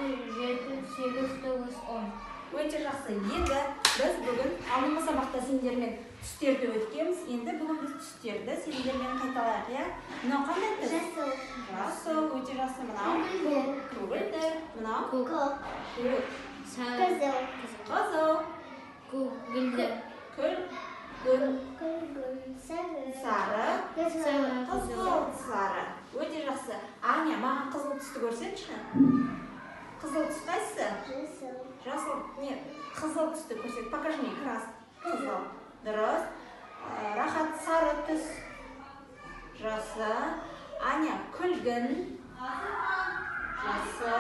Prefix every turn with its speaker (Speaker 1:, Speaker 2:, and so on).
Speaker 1: 7, 8, 9, 10.
Speaker 2: Өте жақсы. Енді біз бүгін алдыңғы сабақта сендермен түстерді өткенбіз. Енді бүгін біз түстерді сендермен қайталайық, иә? Мынау қандай түс?
Speaker 3: Жасыл.
Speaker 2: Жасыл, өте жақсы. Мынау? Көгілдір. Мынау?
Speaker 1: Көк.
Speaker 2: Көк.
Speaker 1: Сары.
Speaker 3: Қызыл.
Speaker 2: Қызыл.
Speaker 1: Көгілдір.
Speaker 2: Күл. Күл.
Speaker 3: Күлгін. Сары.
Speaker 2: Сары.
Speaker 3: Қызыл.
Speaker 2: Қызыл сары. Өте жақсы. Аня, маған қызыл түсті көрсетші. Қызыл түс қайсысы?
Speaker 3: Жасыл.
Speaker 2: Жасыл, не, қызыл түсті көрсет. Покажи мне крас. Қызыл. Дұрыс. Рахат, сары түс. Жақсы. Аня, күлгін. Жақсы.